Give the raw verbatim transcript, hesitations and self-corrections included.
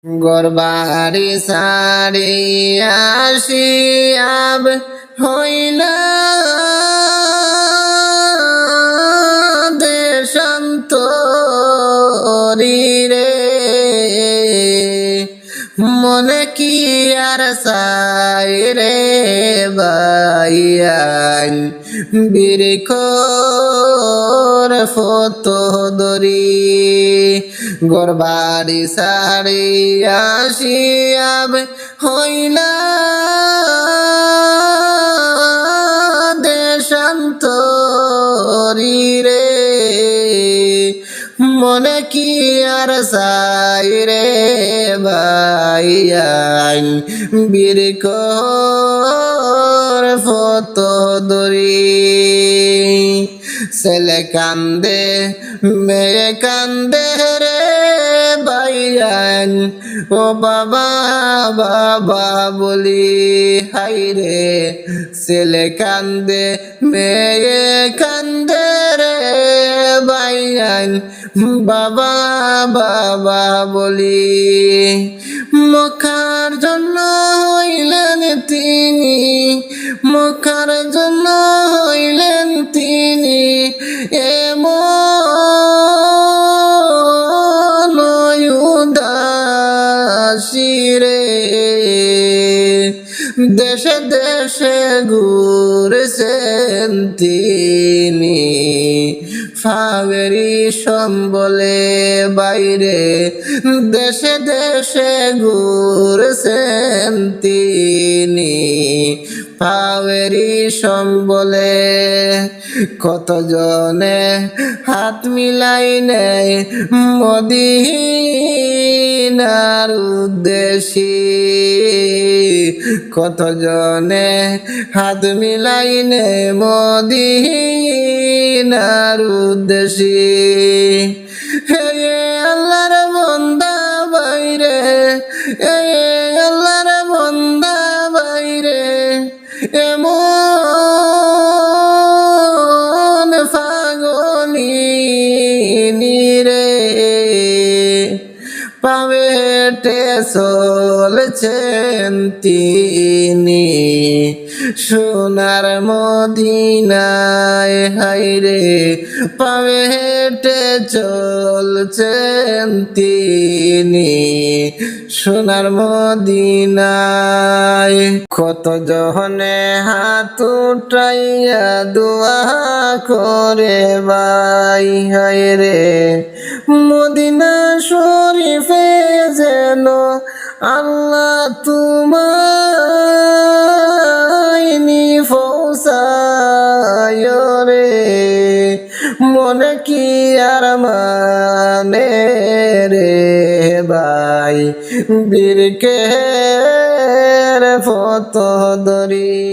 ঘর বাড়ি ছাড়িয়া শিয়াব হইলা দেশান্তরী রে। মনে কি আর চায় রে ভাইয়াইন, বিরখর ফতো ধরি। ঘর বাড়ি ছাড়িয়া শিয়াব হইলা দেশান্তরী রে। মনে কি আর চায় রে ভাইয়াইন, বিরখর ফতো ধরি। ছেলে কান্দে, মেয়ে কান্দে রে ভাইয়াইন, ও বাবা, বাবা বলি। হায় রে, ছেলে কান্দে, মেয়ে কান্দে রে ভাইয়াইন, বাবা, বাবা বলি। মক্কার জন্য হইলেন তিনি, মক্কার জন্য হইলেন তিনি এমন উদাসী রে। দেশে দেশে ঘুরছেন তিনি পাওয়েরই সম্বলে ভাইরে, দেশে দেশে ঘুরছেন তিনি পাওয়েরই সম্বলে। কত জনে হাত মিলাইনে মদিনার উদ্দেশ্যে, কত জনে হাত মিলাইনে মদিনার উদ্দেশ্যে। হে আল্লাহর বান্দা ভাইরে, হে আল্লাহর বান্দা ভাইরে, এমন পাগলিনী রে, পাওয়ে হেঁটে চলছেন তিনি সোনার মদিনায়। হায়রে, পাওয়ে হেঁটে চলছেন তিনি সোনার মদিনায়। কত জনে হাত উঠাইয়া দোয়া করে ভাই, হায়রে, মদিনা শরীফে যেন আল্লাহ তোমায় নি পৌঁছায় রে। মনে কি আর মানে রে ভাই, বিরখর ফতো ধরি।